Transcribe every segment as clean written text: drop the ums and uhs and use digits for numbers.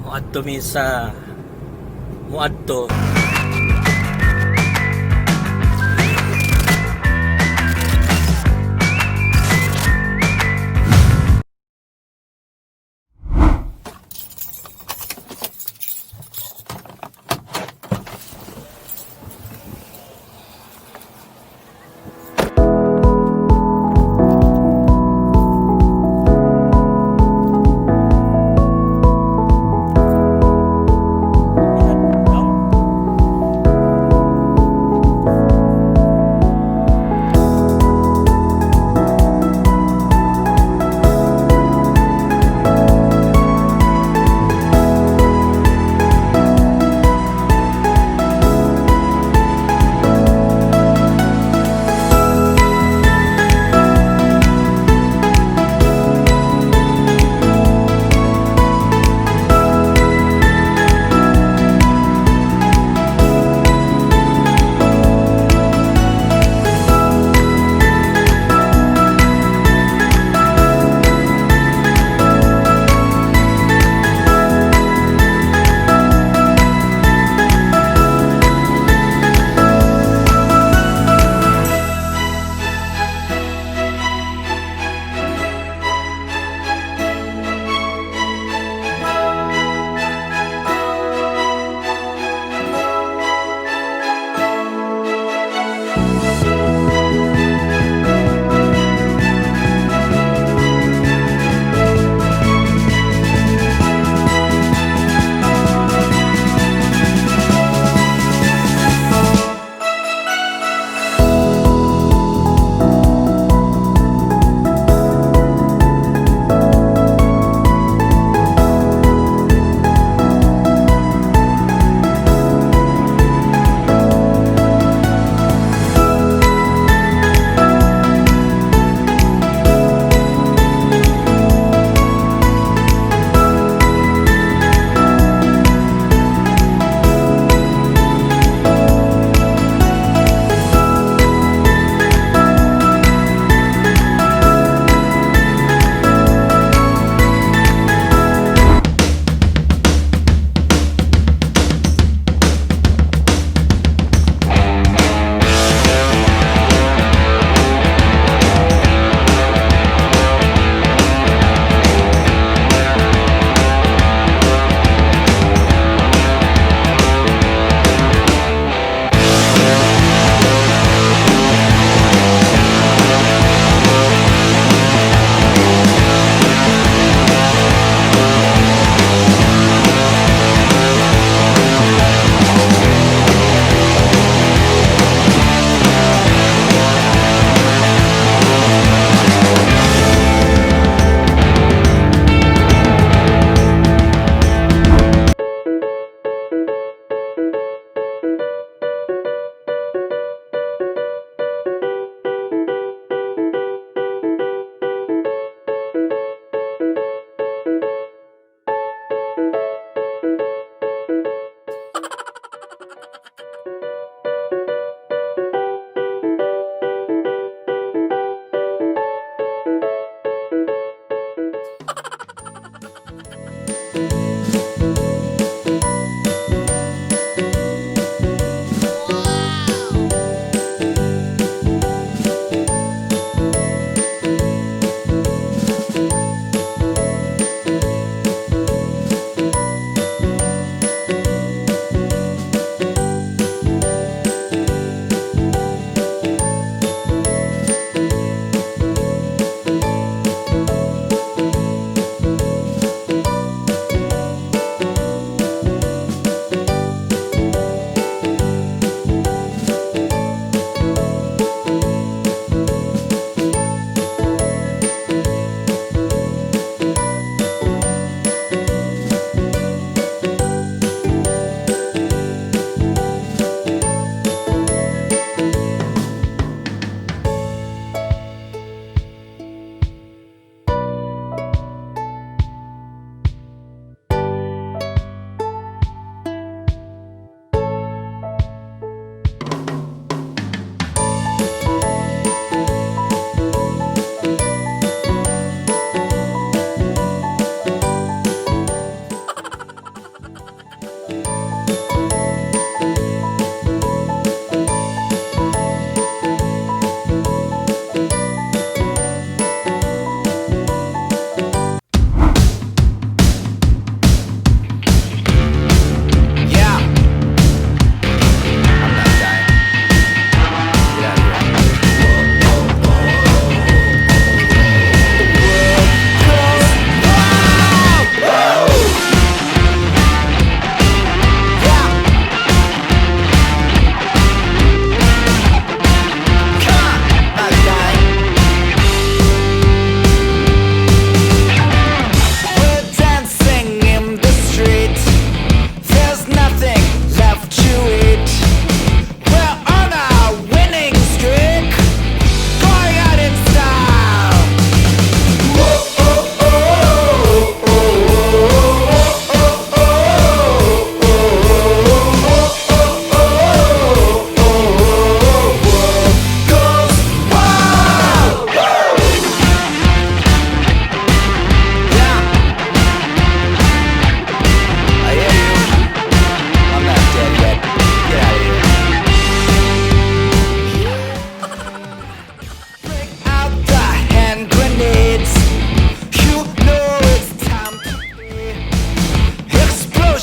Muadto mi sa muadto.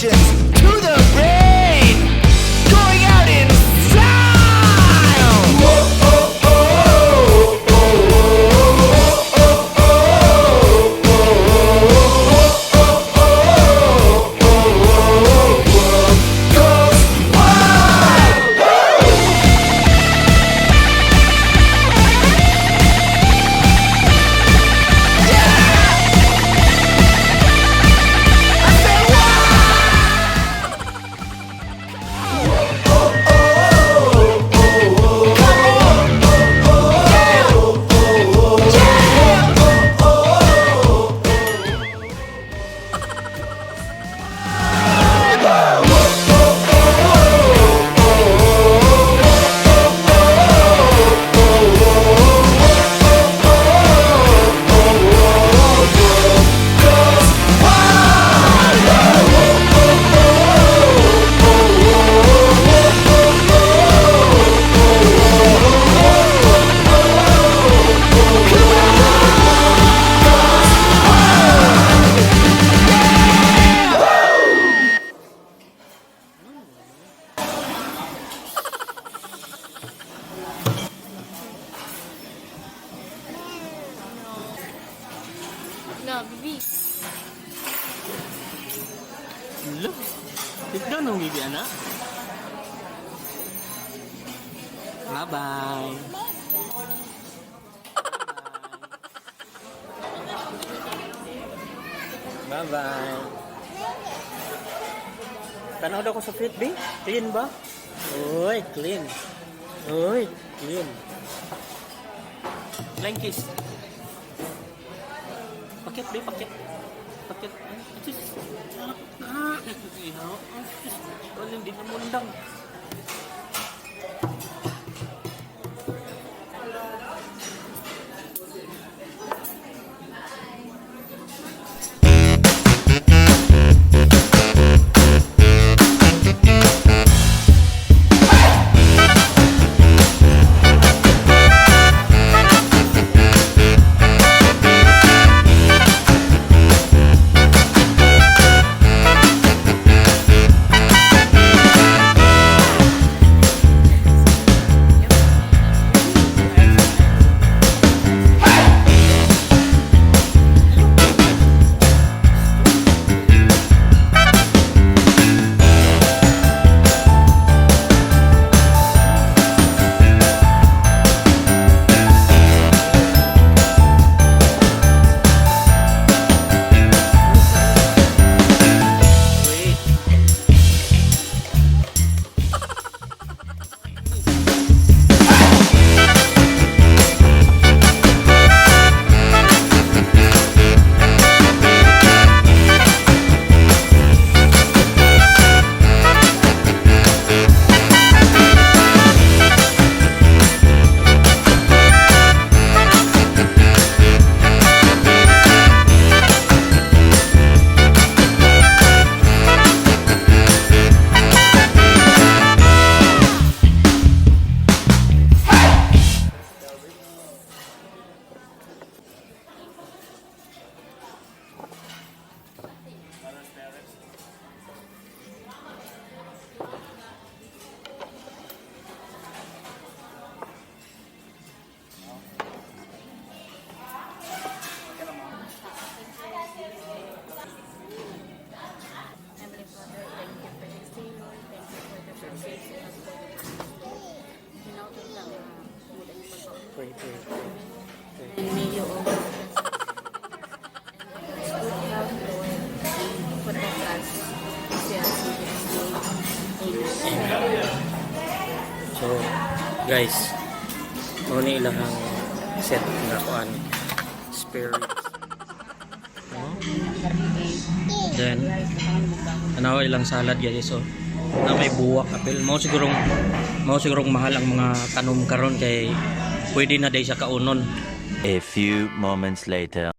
Congratulations to the rain! Going out in style! Whoa, oh, oh, oh, oh, oh, oh, oh, oh, goes wild! I said, wow! No, bibi. Look. Tignan ng bibi, anak. Bye-bye. Bye-bye. Tanaw daw ko sa feet, B. Clean ba? Uy, clean. Uy, clean. Flying kiss. Pakit, B, pakit. Pakit. Ay, sus. Ah, ihaw. Ay, sus. Wala, hindi na mundang. Wait. Heavenly Father, thank you for this day, Lord. Thank you for the blessings you have given us, Lord. Hinautod lang muling pag Pray, pray, pray. And may you all bless us. And give us good health, Lord. And protect us. Kasi us in Jesus' name. Amen. So, guys, mao ni ilang ang set nga kuan spare ribs. Oh. Then, tanawa ilang salad, guys, so na may buwak apil. Mao sigurong mahal ang mga tanom karon kay pwede na day sa kaunon. A few moments later.